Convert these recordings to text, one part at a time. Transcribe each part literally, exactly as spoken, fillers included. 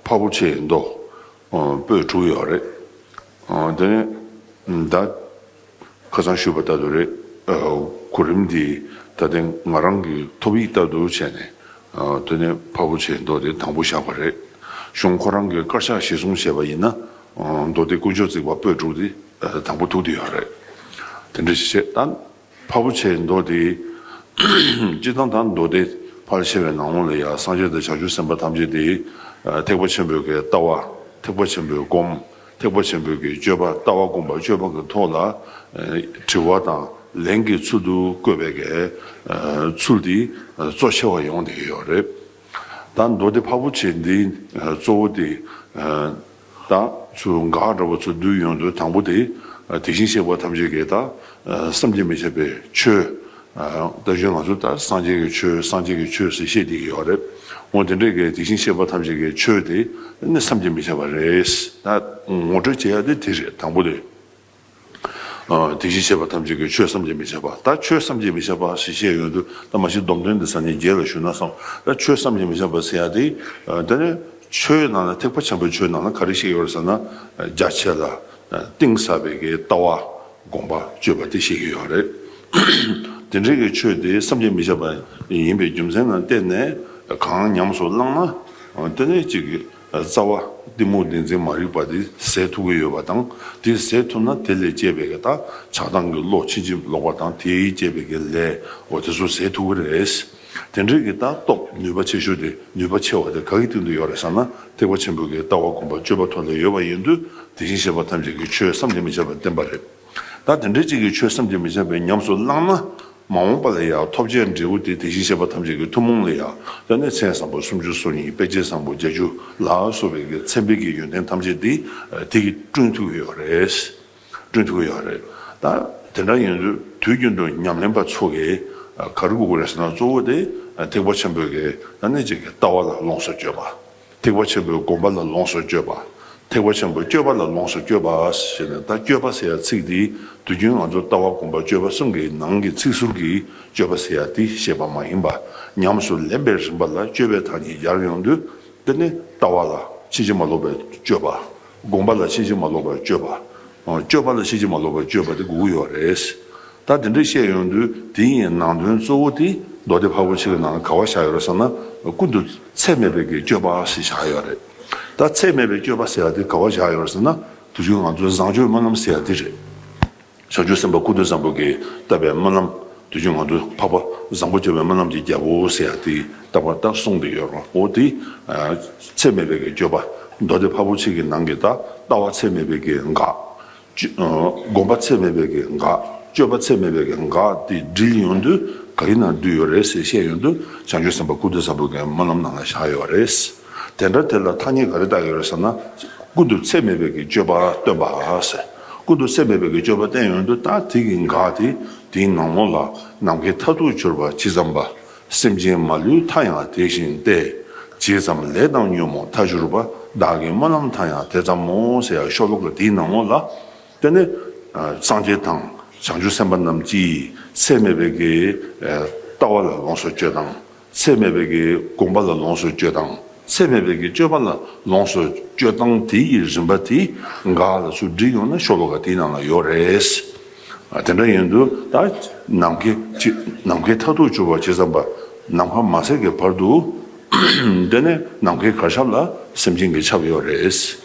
འཕགས་པོ་ཆེའི་མདོ་པོད་དྲུག་ཡོད་རེད། དེ་ནས་ད་ཁ་སང་ཞུས་པ་ལྟར་དུ་རེད། གོ་རིམ་འདི་ད་ལྟ་ང་རང་གི་ཐོབ་ཡིག་ལྟར་དུ་བྱས་ནས། དེ་ནས་འཕགས་པོ་ཆེའི་མདོ་དེ་དང་པོ་བཞག་པ་རེད། གཞུང་ཁོ་རང་གི་དཀར་ཆག་གཞིར་བཟུང་བྱས་པ་ཡིན་ན། མདོ་སྡེ་དཀོན་མཆོག་བརྩེགས་པ་པོད་དྲུག་དེ་དང་པོ་ཐུག་བསྡད་ཡོད་རེད། དེ་འདྲ་ཞིག་བྱས་ད། འཕགས་པོ་ཆེའི་མདོ་དེ། སྤྱིར་བཏང་ད་མདོ་སྡེ་ཕལ་ཆེ་བའི་ནང་ལོགས་ལ་ཡང་སངས་རྒྱས་དང་བྱང་ཆུབ་སེམས་དཔའ་ཐམས་ཅད་དེ། ཐེག་པ་ཆེན་པོའི་གི་ལྟ་བ། ཐེག་པ་ཆེན་པོའི་སྒོམ། ཐེག་པ་ཆེན་པོའི་གི་སྤྱོད་པ། ལྟ་བ་སྒོམ་པ་སྤྱོད་པ་གི་ཐོག་ལ། དྲི་བ་དང་ལན་གྱི་ཚུལ་དུ་བཀོད་པའི་གི་ཚུལ་དེ་གཙོ་ཆེ་བ་ཡོང་བསྡད་ཀྱི་ཡོད་རེད། ད་མདོ་སྡེ་འཕགས་པོ་ཆེ་འདི་གཙོ་བོ་དེ། ད་ཚུར་འགག་འདྲ་བོ་ཚུར་བསྡུས་ཡོང་དུས་དང་པོ་དེ། དེ་བཞིན་གཤེགས་པ་ཐམས་ཅད་ཀྱི་ད་བསམ་གྱིས་མི་ཁྱབ་པའི་ཆོས། ད་གཞན་ང་ཚོ་ད་སངས་རྒྱས་ཀྱི་ཆོས། སངས་རྒྱས་ཀྱི་ཆོས་ཟེར་བཤད་བསྡད་ཀྱི་ཡོད་རེད། འོ་དེ་འདྲའི་གི་དེ་བཞིན་གཤེགས་པ་ཐམས་ཅད་ཀྱི་ཆོས་དེ་ནི་བསམ་གྱིས་མི་ཁྱབ་པ་རེད། ད་ངོ་སྤྲོད་བྱེད་ཡ་དེ་དེ་རེད། དང་པོ་དེ། དེ་བཞིན་གཤེགས་པ་ཐམས་ཅད་ཀྱི་ཆོས་བསམ་གྱིས་མི་ཁྱབ་པ། ད་ཆོས་བསམ་གྱིས་མི་ཁྱབ་པ་ཞེས་བཤད་ཡོང་དུས་ད་མ་གཞི་སྡོམ་དོན་འདི་ས་ནས་རྒྱས་ལ་ཞུས་ན་བསམ། ད་ཆོས་བསམ་གྱིས་མི་ཁྱབ་པ་ཟེར་ཡ་དེ། དེ་ནི་ཆོས་ནང་ལ་ཐེག་པ་ཆེན་པོའི་ཆོས་ནང་ལ་ག་རེ་བཤད་ཡོད་རེད་ཟེར་ན། རྒྱ་ཆེ་ལ་གཏིང་ཟབ་པའི་གི་ལྟ་བ་སྒོམ་པ་སྤྱོད་པ་དེ་བཤད་ཀྱི་ཡོད་རེད། དེ་འདྲའི་གི་ཆོས་དེ་བསམ་གྱིས་མི་ཁྱབ་པ་ཡིན་པའི་རྒྱུ་མཚན་ལ་བརྟེན་ནས་གང་ཉམས་སུ་བླངས་ན། དེ་ནས་ཅིག་གི་རྩ་བ་གཏི་མུག་བདེན་འཛིན་མ་རིག་པ་དེ་ཟད་ཐུབ་ཀྱི་ཡོད་པ་དང་། དེ་ཟད་ཐུབ་ན་དེ་ལས་སྐྱེས་པའི་གི་ད་ཆགས་སྡང་གི་བློ་ཕྱིན་ཅི་ལོག་པ་དང་། དེས་སྐྱེས་པའི་གི་ལས་འོ་དེ་ཚོ་ཟད་ཐུབ་ཀྱི་རེད། དེ་འདྲའི་གི་ད་སྟོབས་ནུས་པ་ཆེ་ཤོས་དེ། ནུས་པ་ཆེ་བ་དེ་ག་གི་སྟེང་དུ་ཡོད་རེད་ཟེར་ན། ཐེག་པ་ཆེན་པོའི་གི་ལྟ་བ་སྒོམ་པ་སྤྱོད་པ་ཐོག་ལ་ཡོད་པ་ཡིན་དུས། དེ་བཞིན་གཤེགས་པ་ཐམས་ཅད་ཀྱི་ཆོས་བསམ་གྱིས་མི་ཁྱབ་པ་བསྟན་པ་རེད། ད་དེ་འདྲའི་ཅིག་གི་ཆོས་བསམ་གྱིས་མི་ཁྱབ་པའི་ཉམས་སུ་བླངས་ན། མ་འོངས་པ་ལ་ཡང་ཐོབ་བྱའི་འབྲས་བུ་དེ་དེ་བཞིན་གཤེགས་པ་ཐམས་ཅད་ཀྱི་ཐུན་མོང་ལ་ཡང་། ད་ནི་མཚན་བཟང་པོ་སུམ་ཅུ་སོ་གཉིས། དཔེ་བྱད་བཟང་པོ་བརྒྱད་ཅུ་ལ་སོགས་པའི་གི་མཚན་དཔེ་གི་ཡོན་ཏན་ཐམས་ཅད་དེ་དེ་གིས་བསྐྲུན་ཐུབ་ཀྱི་ཡོད་རེད། བསྐྲུན་ཐུབ་ཀྱི་ཡོད་རེད། ད་དེ་འདྲ་ཡིན་དུས་དུས་རྒྱུན་དུ་ཉམས་ལེན་པ་ཚོ་གིས་ག་རེ་དགོས་ཀྱི་རེད་ཟེར་ན། གཙོ་བོ་དེ་ཐེག་པ་ཆེན་པོའི་གི་ད་ནི་ཅིག་གི་ལྟ་བ་ལ་ལོངས་སུ་སྤྱོད་པ། ཐེག་པ་ཆེན་པོའི་སྒོམ་པ་ལ་ལོངས་སུ་སྤྱོད་པ། ཐེག་པ་ཆེན་པོའི་སྤྱོད་པ་ལ་ལོངས་སུ་སྤྱོད་པ་ཞེས་ནས། ད་སྤྱོད་པ་ཟེར་ཡ་ཚིག་འདི་དུས་རྒྱུན་ང་ཚོ་ལྟ་བ་སྒོམ་པ་སྤྱོད་པ་གསུམ་གྱི་ནང་གི་ཚིག་ཟུར་གྱི་སྤྱོད་པ་ཟེར་ཡ་དེ་བཤད་པ་མ་ཡིན་པ། ཉམས་སུ་ལེན་པའི་རིམ་པ་ལ་སྤྱོད་པའི་ཐ་སྙད་སྦྱར་ཡོང་དུས། དེ་ནི་ལྟ་བ་ལ་ཕྱིན་ཅི་མ་ལོག་པའི་སྤྱོད་པ། སྒོམ་པ་ལ་ཕྱིན་ཅི་མ་ལོག་པའི་སྤྱོད་པ། སྤྱོད་པ་ལ་ཕྱིན་ཅི་མ་ལོག་པའི་སྤྱོད་པ་དེ་དགོས་ཀྱི་ཡོད་རེད། ད་དེ་འདྲ་བཤད་ཡོང་དུས་དེ་ཡི་ནང་དོན་གཙོ་བོ་དེ་མདོ་སྡེ་འཕགས་པོ་ཆེ་གི་ནང་ལ་ག་པར་བཞག་ཡོད་རེད་ཟེར་ན། ཀུན་ཏུ་ཚད་མེད་པའི་གི་སྤྱོད་པ་ཞེས་བཞག་ཡོད་རེད། ད་ཚད་མེད་པའི་སྤྱོད་པ་ཟེར་ཡ་དེ་ག་པར་བཞག་ཡོད་རེད་ཟེར་ན། དུས་རྒྱུན་ང་ཚོའི་བཟང་སྤྱོད་སྨོན་ལམ་ཟེར་ཡ་དེ་རེད། བྱང་ཆུབ་སེམས་དཔའ་ཀུན་ཏུ་བཟང་པོ་གིས་བཏབ་པའི་སྨོན་ལམ། དུས་རྒྱུན་ང་ཚོ་འཕགས་པ་བཟང་པོ་སྤྱོད་པའི་སྨོན་ལམ་གྱི་རྒྱལ་པོ་ཟེར་ཡ་དེ་ལྟ་བུ་ད་གསུངས་ཏེ་ཡོད་རེད། འོ་དེ་ཚད་མེད་པའི་གི་སྤྱོད་པ། མདོ་སྡེ་འཕགས་པོ་ཆེ་གི་ནང་གི་ད་ལྟ་བ་ཚད་མེད་པའི་གི་འགག་སྤྱོད་ཨ་སྒོམ་པ་ཚད་མེད་པའི་གི་འགག་སྤྱོད་པ་ཚད་མེད་པའི་གི་འགག་དེ་དྲིལ་ཡོང་དུས་ག་གི་ནང་འདུས་ཡོད་རེད་ཟེར་བཤད་ཡོང་དུས། བྱང་ཆུབ་སེམས་དཔའ་ཀུན་ཏུ་བཟང་པོ་གི་སྨོན་ལམ་ནང་ལ་བཞག་ཡོད་རེད། དེ་འདྲ་དེ་ལ་ཐ་སྙད་ག་རེ་བཏགས་ཡོད་རེད་ཟེར་ན། ཀུན་ཏུ་ཚད་མེད་པའི་གི་སྤྱོད་པ་སྟོན་པ་ཟེར། ཀུན་ཏུ་ཚད་མེད་པའི་གི་སྤྱོད་པ་བསྟན་ཡོང་དུས། ད་དེ་གི་འགག་དེ་དེའི་ནང་ལོགས་ལ། ནམ་མཁའི་མཐར་ཐུག་གྱུར་པ་ཇི་ཙམ་པ། སེམས་ཅན་མ་ལུས་མཐའ་ཡང་དེ་བཞིན་ཏེ། ཇི་ཙམ་ལས་དང་ཉོན་མོངས་མཐའ་གྱུར་པ། བདག་གི་སྨོན་ལམ་མཐའ་ཡང་དེ་ཙམ་མོ་ཟེར་ཡ་ཤོ་ལོ་ཀ་དེའི་ནང་ལོགས་ལ། དེ་ནི་སངས་རྒྱས་དང་བྱང་ཆུབ་སེམས་དཔའ་རྣམས་ཀྱིས་ཚད་མེད་པའི་གི་ལྟ་བ་ལ་ལོངས་སུ་སྤྱོད་སྟངས། ཚད་མེད་པའི་གི་སྒོམ་པ་ལ་ལོངས་སུ་སྤྱོད་སྟངས། ཚད་མེད་པའི་གི་སྤྱོད་པ་ལ་ལོངས་སུ་སྤྱོད་སྟངས་དེ་ཡི་རིམ་པ་དེ་འགག་ལ་ཚུར་དྲིལ་ཡོང་ན་ཤོ་ལོ་ཀ་དེའི་ནང་ལ་ཡོད་རེད། དེ་འདྲ་ཡིན་དུས་ད་ནམ་མཁའི་ནམ་མཁའི་མཐར་ཐུག་གྱུར་པ་ཇི་ཙམ་པ། ནམ་མཁའ་མ་ཟད་ཀྱི་བར་དུ། དེ་ནས་ནམ་མཁའི་གར་ཞབས་ལ་སེམས་ཅན་གྱིས་ཁྱབ་ཡོད་རེད།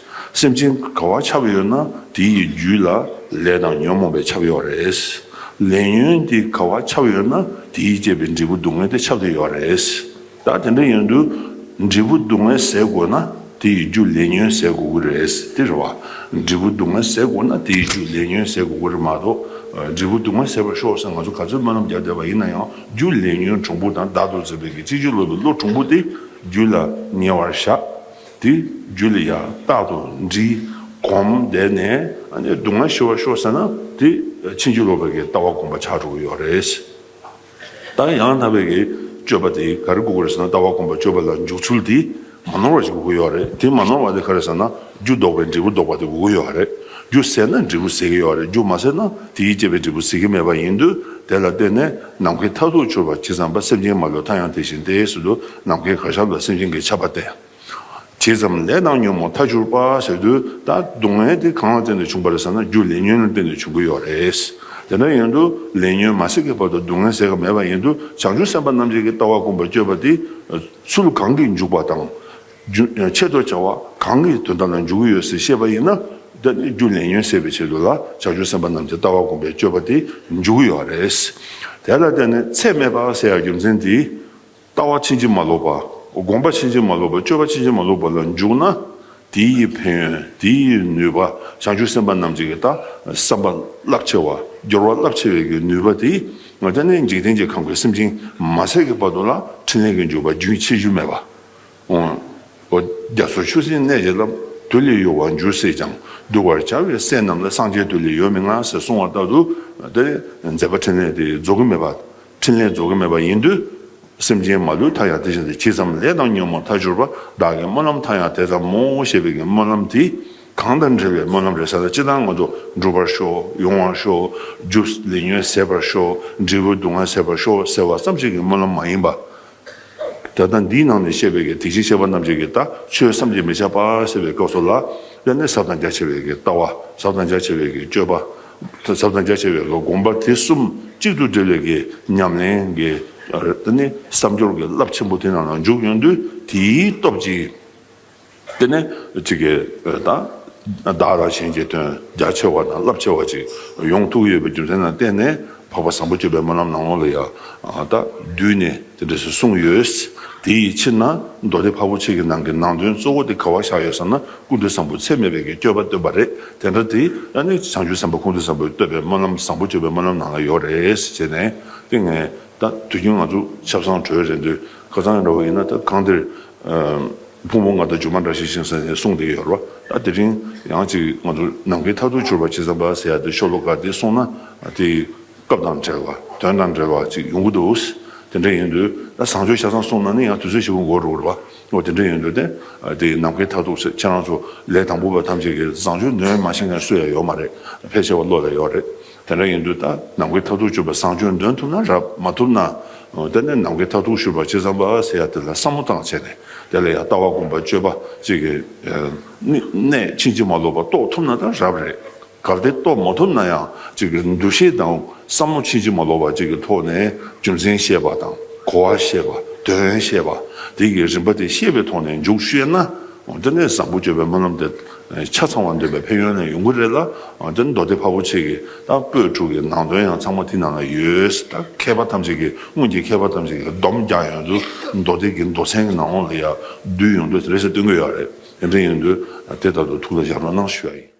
སེམས་ཅན་ག་པར་ཁྱབ་ཡོད་ན་དེ་ཡི་རྒྱུད་ལ་ལས་དང་ཉོན་མོངས་པས་ཁྱབ་ཡོད་རེད། ལས་ཉོན་དེ་ག་པར་ཁྱབ་ཡོད་ན་དེ་ཡིས་བསྐྱེད་པའི་འབྲས་བུ་སྡུག་བསྔལ་དེ་ཁྱབ་བསྡད་ཡོད་རེད། ད་དེ་འདྲ་ཡིན་དུས་འབྲས་བུ་སྡུག་བསྔལ་ཟད་དགོས་ན་དེ་ཡི་རྒྱུ་ལས་ཉོན་ཟད་དགོས་ཀྱི་རེད། དེ་རེད་བ། འབྲས་བུ་སྡུག་བསྔལ་ཟད་དགོས་ན་དེ་ཡི་རྒྱུ་ལས་ཉོན་ཟད་དགོས་ཀྱི་རེད་མ་གཏོགས། འབྲས་བུ་སྡུག་བསྔལ་ཟད་པར་ཤོག་ཟེར་ང་ཚོ་ག་ཚོད་སྨོན་ལམ་རྒྱག་བསྡད་པ་ཡིན་ན་ཡང་། རྒྱུ་ལས་ཉོན་གྲུང་པོ་དང་བདག་ཏུ་འཛིན་པའི་གི་ཕྱིན་ཅི་ལོག་པའི་བློ་གྲུང་པོ་དེ་རྒྱུད་ལ་ཉེ་བར་བཞག་དེ་རྒྱུད་ལ་ཡང་རྟག་ཏུ་འདྲིས་གོམས་བསྡད་ནས། ཨ་ནི་སྡུག་བསྔལ་ཞི་བར་ཤོག་ཟེར་ན་དེ་ཕྱིན་ཅི་ལོག་པའི་གི་ལྟ་བ་སྒོམ་པ་ཆགས་འགྲོ་གི་ཡོད་རེད། ད་ཡང་དག་པའི་གི་སྤྱོད་པ་དེ་ག་རེ་དགོས་ཀྱི་རེད་ཟེར་ན། ལྟ་བ་སྒོམ་པ་སྤྱོད་པ་ལ་འཇུག་ཚུལ་དེ་མ་ནོར་བ་ཞིག་དགོས་ཀྱི་ཡོད་རེད། དེ་མ་ནོར་བ་དེ་ག་རེ་ཟེར་ན། རྒྱུ་ལྡོག་པའི་འབྲས་བུ་ལྡོག་པ་དེ་དགོས་ཀྱི་ཡོད་རེད། རྒྱུ་ཟད་ན་འབྲས་བུ་ཟད་ཀྱི་ཡོད་རེད། རྒྱུ་མ་ཟད་ན་དེ་ཡིས་བསྐྱེད་པའི་འབྲས་བུ་ཟད་ཀྱི་མེད་པ་ཡིན་དུས། དེ་ལ་བརྟེན་ནས་ནམ་མཁའི་མཐར་ཐུག་གྱུར་པ་ཇི་ཙམ་པ། སེམས་ཅན་མ་ལུས་མཐའ་ཡང་དེ་བཞིན་ཏེ་ཟེར་དུས། ནམ་མཁའི་གར་ཞབས་ལ་སེམས་ཅན་གྱིས་ཁྱབ་པ་སྟེ། ཇི་ཙམ་ལས་དང་ཉོན་མོངས་མཐའ་གྱུར་པ་ཟེར་དུས། ད་སྡུག་བསྔལ་དེ་གང་ལ་བརྟེན་ནས་བྱུང་བ་རེད་ཟེར་ན། རྒྱུ་ལས་ཉོན་ལ་བརྟེན་ནས་བྱུང་གི་ཡོད་རེད། དེ་འདྲ་ཡིན་དུས་ལས་ཉོན་མ་སྲིད་ཀྱི་བར་དུ་སྡུག་བསྔལ་ཟེར་གི་མེད་པ་ཡིན་དུས། བྱང་ཆུབ་སེམས་དཔའ་རྣམས་ཀྱི་ལྟ་བ་སྒོམ་པར་སྤྱོད་པ་དེ་ཚུལ་གང་གིས་འཇུག་པ་དང་། རྒྱུ་ཆེད་དུ་བྱ་བ་གང་གིས་དོན་དམ་ལ་འཇུག་གི་ཡོད་ཟེར་ཤེས་པ་ཡིན་ན། དེ་ནི་རྒྱུ་ལས་ཉོན་ཟད་པའི་ཆེད་དུ་ལ་བྱང་ཆུབ་སེམས་དཔའ་རྣམས་ཀྱི་ལྟ་བ་སྒོམ་པའི་སྤྱོད་པ་དེ་འཇུག་གི་ཡོད་རེད། དེ་ལ་བརྟེན་ནས་ཚད་མེད་པ་ཟེར་ཡ་རྒྱུ་མཚན་དེ། ལྟ་བ་ཕྱིན་ཅི་མ་ལོག་པ། སྒོམ་པ་ཕྱིན་ཅི་མ་ལོག་པ། སྤྱོད་པ་ཕྱིན་ཅི་མ་ལོག་པ་ལ་འཇུག་ན། དེའི་ཕན་ཡོན། དེའི་ནུས་པ། བྱང་ཆུབ་སེམས་དཔའ་རྣམས་ཀྱི་ད་བསམ་པ་རླབས་ཆེ་བ། སྦྱོར་བ་རླབས་ཆེ་བའི་གི་ནུས་པ་དེ། ང་ད་ནི་འཇིག་རྟེན་གྱི་ཁམས་ཀྱི་སེམས་ཅན་མ་ཟད་ཀྱི་བར་དུ་ལ་འཕྲིན་ལས་ཀྱི་འཇུག་པ་རྒྱུན་ཆད་རྒྱུ་མེད་པ། འོ། རྒྱ་མཚོ་ཆུ་སྲིན་གནས་ཀྱི་རླབས། དུས་ལས་ཡོལ་བར་འགྱུར་སྲིད་ཀྱང་། འདུལ་བར་བྱ་བའི་སྲས་རྣམས་ལ། སངས་རྒྱས་དུས་ལས་ཡོལ་མི་མངའ་ཟེར་གསུངས་པ་ལྟར་དུ། དེ་མཛད་པ་འཕྲིན་ལས་དེ་རྫོགས་ཀྱི་མེད་པ། འཕྲིན་ལས་རྫོགས་ཀྱི་མེད་པ་ཡིན་དུས། སེམས་ཅན་མ་ལུས་མཐའ་ཡང་དེ་བཞིན་ཏེ། ཇི་ཙམ་ལས་དང་ཉོན་མོངས་མཐའ་གྱུར་པ། བདག་གི་སྨོན་ལམ་མཐའ་ཡང་དེ་ཙམ་མོ་ཞེས་པའི་གི་སྨོན་ལམ་དེ། གང་དང་འབྲེལ་བའི་སྨོན་ལམ་རེད་ཟེར་ན། སྤྱིར་བཏང་ང་ཚོ་འགྲུབ་པར་ཤོག། ཡོང་བར་ཤོག། རྒྱུ་ལས་ཉོན་ཟད་པར་ཤོག། འབྲས་བུ་སྡུག་བསྔལ་ཟད་པར་ཤོག་ཟེར་བ་ཙམ་ཞིག་གི་སྨོན་ལམ་མ་ཡིན་པ། ད་ལྟ་འདིའི་ནང་ནས་བཤད་པའི་གི་ཐེག་ཆེན་བཤད་པ་རྣམས་ཀྱི་གི་ད་ཆོས་བསམ་གྱིས་མི་ཁྱབ་པ་ཟེར་བའི་སྐབས་སུ་ལ། དེ་ནས་ཟབ་དང་རྒྱ་ཆེ་བའི་གི་ལྟ་བ། ཟབ་དང་རྒྱ་ཆེ་བའི་གི་སྤྱོད་པ། ཟབ་དང་རྒྱ་ཆེ་བའི་གི་སྒོམ་པ་དེ་གསུམ་གཅིག་ཏུ་སྒྲིལ་བའི་གི་ཉམས་ལེན་གྱི། དེ་ནི་བསམ་སྦྱོར་གྱི་རླབས་ཆེན་པོ་དེ་ནང་ལ་འཇུག་ཡོང་དུས། དེའི་སྟོབས་ཀྱིས། དེ་ནས་ཅིག་གི་ད་བདག་དང་གཞན་གྱི་དོན་རྒྱ་ཆེ་བ་དང་རླབས་ཆེ་བ་ཅིག་ཡོང་ཐུབ་ཡོད་པའི་རྒྱུ་མཚན་ལ་བརྟེན་ནས། འཕགས་པ་བཟང་པོ་སྤྱོད་པའི་སྨོན་ལམ་ནང་ལོགས་ལ་ཡང་ད་བསྡུས་ནས་དེ་འདྲ་ཞིག་གསུངས་ཡོད། དེ་ཡི་ཕྱིར་ན་མདོ་སྡེ་འཕགས་པོ་ཆེ་གི་ནང་གི་ནང་དོན་གཙོ་བོ་དེ་ག་བ་བཞག་ཡོད་ཟེར་ན། ཀུན་ཏུ་བཟང་པོ་ཚད་མེད་པའི་གི་སྤྱོད་པ་སྟོན་པ་རེད། དེ་འདྲ་དེ་ཨ་ནི་བྱང་ཆུབ་སེམས་དཔའ་ཀུན་ཏུ་བཟང་པོས་བསྟོད་པའི་སྨོན་ལམ། བཟང་པོ་སྤྱོད་པའི་སྨོན་ལམ་ནང་ལ་ཡོད་རེད་ཟེར་ནས། དེ་ངས་ད་དུས་རྒྱུན་ང་ཚོ་ཆབ་གསང་གྲོལ་རན་དུས། ཁ་སང་འདྲ་བོ་ཡིན་ན་ད་གང་དེར། ཕུང་པོ་ལྔ་དང་སྒྱུ་མ་འདྲ་ཞིག་བཞིན་ཟེར་ནས་གསུངས་བསྡད་ཡོད་རེད་བ། ད་དེ་རིང་ཡང་ཅིག་ང་ཚོ་ནམ་མཁའི་མཐར་ཐུག་གྱུར་པ་ཇི་ཙམ་པ་ཟེར་ཡ་དེ་ཤོ་ལོ་ཀ་དེ་གསུངས་ན། དེ་སྐབས་དང་འབྲེལ་བ། དོན་དང་འབྲེལ་བ་ཅིག་ཡོང་གི་འདུག། དེ་འདྲ་ཡིན་དུས་ད་བཟང་སྤྱོད་ཆ་ཚང་གསུངས་ན་ནི་ཡང་དུས་ཚོད་ཞེ་པོ་འགོར་འགྲོ་གི་རེད་བ། འོ། དེ་འདྲ་ཡིན་དུས་དེ། དེ་ནམ་མཁའི་མཐར་ཐུག་ཟེར། ཁྱེད་རང་ཚོ་ལས་དང་པོ་པ་ཐམས་ཅད་ཀྱིས་བཟང་སྤྱོད་ནོན་མ་ཤེས་མཁན་སུ་ཡང་ཡོད་མ་རེད། ཕལ་ཆེ་བ་བློ་ལ་ཡོད་རེད། དེ་འདྲ་ཡིན་དུས་ད་ནམ་མཁའི་མཐར་ཐུག་གྱུར་པ་བཟང་སྤྱོད་འདོན་ཐུབ་ན་རབ། མ་ཐུབ་ན། དེ་ནས་ནམ་མཁའི་མཐར་ཐུག་གྱུར་པ་ཇི་ཙམ་པ་ཟེར་ཡ་དེ་ལ་བསམ་བློ་བཏང་བྱས་ནས། དེ་ལ་ཡང་ལྟ་བ་སྒོམ་པ་སྤྱོད་པ་ཅིག་གི་གནད་ཕྱིན་ཅི་མ་ལོག་པ་རྟོགས་ཐུབ་ན་ད་རབ་རེད། གལ་ཏེ་རྟོགས་མ་ཐུབ་ན་ཡང་ཅིག་གི་འདུ་ཤེས་དང་བསམ་བློ་ཕྱིན་ཅི་མ་ལོག་པ་ཅིག་གི་ཐོག་ནས་རྒྱུ་མཚན་ཤེས་པ་དང་གོ་བ་ཤེས་པ། དོན་ཤེས་པ། དེ་གི་རིམ་པ་དེ་ཤེས་པའི་ཐོག་ནས་འཇུག་ཤེས་ན། དེ་ནས་བཟང་པོ་སྤྱོད་པའི་སྨོན་ལམ་དེ་ཆ་ཚང་བ་འདོན་པའི་ཕན་ཡོན་ལ་ཡོང་གི་རེད་ལ། དེ་ནས་མདོ་སྡེ་འཕགས་པོ་ཆེ་གི་ད་པོད་དྲུག་གི་ནང་དོན་ཡང་ཚང་མ་དེ་ནང་ལ་ཡོད། ད་མཁས་པ་ཐམས་ཅད་ཀྱིས། སྔོན་གྱི་མཁས་པ་ཐམས་ཅད་ཀྱིས་སྡོམ་རྒྱག་ཡོང་དུས། མདོ་སྡེ་གི་མདོ་ཚན་གྱི་ནང་ལོགས་ལ་ཡང་བསྡུས་ཡོང་དུས་དེ་འདྲ་ཞིག་སྟོན་གྱི་ཡོད་རེད། དེ་འདྲ་ཡིན་དུས་དེ་ལྟར་དུ་ཐུགས་ལ་བཞག་རོགས་གནང་ཞུ་ཡ་ཡིན།